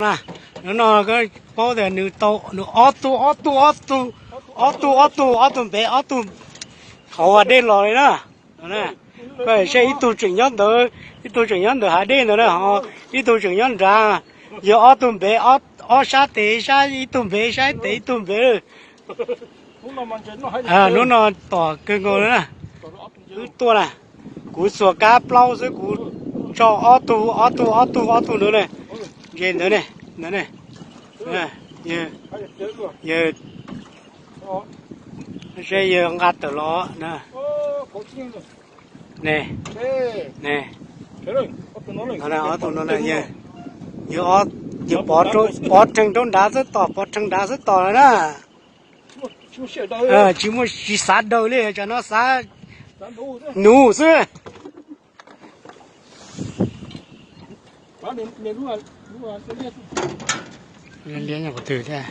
Na, hnub no koj paub tias nws tau, nws ob tug, ob tug, ob tug, ob tug, ob tug, ob tug npev, ob tug hauv dej los li na. Koj saib ib tug tseem nyob ntawd, ib tug tseem nyob ntawd hav dej ntawd na, ho ib tug tseem nyob nrad. Yog ob tug npev, ob sab tes, sab ib tug npev, sab ib tes ib tug npev. Hnub no tom kawg nkaus na. Wb tuaj na, kuv xuas kab plaub xwb kuv tso ob tug, ob tug, ob tug, ob tug ntawd ne. Ntse ntawd ne, ntawd ne. Yawg, yawg nqa tawm los na. Ne, ne. Ob tug no, yawg, yawg pov rhees rau nrad xwb tom, pov rhees nrad xwb tom na. Tsis muaj, tsis xav daws li, tsam no xav nuv xwb. Liab nyob qhov twg thiab?